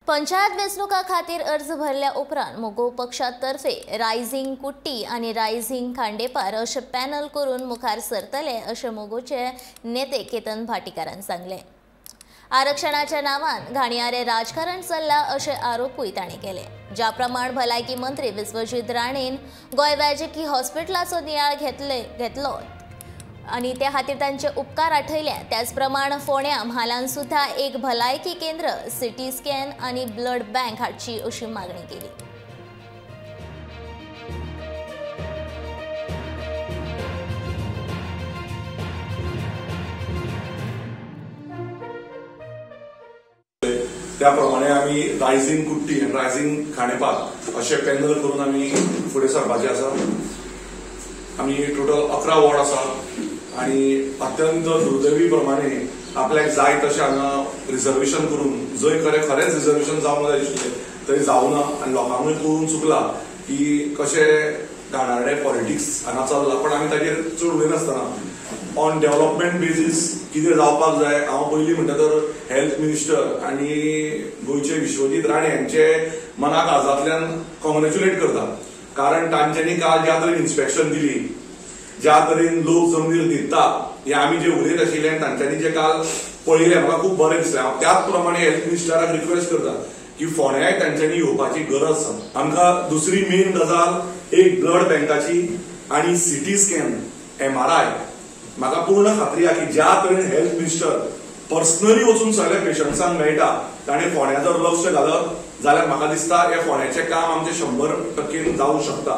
पंचायत वेंचणुका खातीर अर्ज भरल्या उपरांत मगो पक्षातर्फे रायझिंग कुट्टी आनी रायझिंग खांडेपार अशें पॅनल करून मुखार सरतले अशें मगोचे नेते केतन भाटीकारान सांगलें। आरक्षणाच्या नावान घाणयारे राजकारण चल्ला अशे आरोपूय ताणें केले। ज्या प्रमाण भलायकी मंत्री विश्वजीत राणेन गोंय वैजकी हॉस्पिटलाचो नियाळ घेतलो आनी त्या खातीर तांचे उपकार आठयले, त्याच प्रमाण फोंड्या म्हालान सुद्धा एक भलायकी केंद्र, सिटी स्कॅन आनी ब्लड बँक हाडची अशी मागणी केली। त्याप्रमाणे आमी रायझिंग कुट्टी आनी रायझिंग खांडेपार अशें पॅनल करून आमी फुडें सरपाचें आसा। आमी टोटल 11 वॉर्ड आसा आनी अत्यंत दुर्दैवी प्रमाणे आपल्याक जाय तशें हांगा रिजर्वेशन करून जंय खरेंच रिजर्वेशन जावंक जाय आशिल्लें थंय जावना आनी लोकांकूय कळून चुकला की कशें घाणारडे पॉलिटिक्स हांगा चल्ला। पण आमी ताजेर चड उलयनासतना ऑन डेव्हलपमेंट बेजीस कितें जावपाक जाय, हांव पयलीं म्हणटा तर हेल्थ मिनिस्टर आनी गोंयचे विश्वजीत राणे हांचे मनाक काळजांतल्यान कॉंग्रेच्युलेट करता, कारण तांच्यांनी काल ज्या तरेन इन्स्पेक्शन दिली, ज्या तरेन लोक जमनीर न्हिदता हे आमी जे उलयत आशिल्ले आनी तांच्यांनी जे काल पळयलें म्हाका खूब बरें दिसलें। हांव त्याच प्रमाणे हेल्थ मिनिस्टराक रिक्वेस्ट करता की फोंड्याय तांच्यांनी येवपाची गरज आसा। आमकां दुसरी मेन गजाल एक ब्लड बँकाची आनी सिटी स्कॅन MRI। म्हाका पूर्ण खात्री आसा की ज्या तरेन हेल्थ मिनिस्टर पर्सनली वचून सगळ्या पेशंट्सांक मेळटा, ताणें फोंड्या जर लक्ष घालत जाल्यार म्हाका दिसता हे फोंड्याचें काम आमचें 100% जावंक शकता।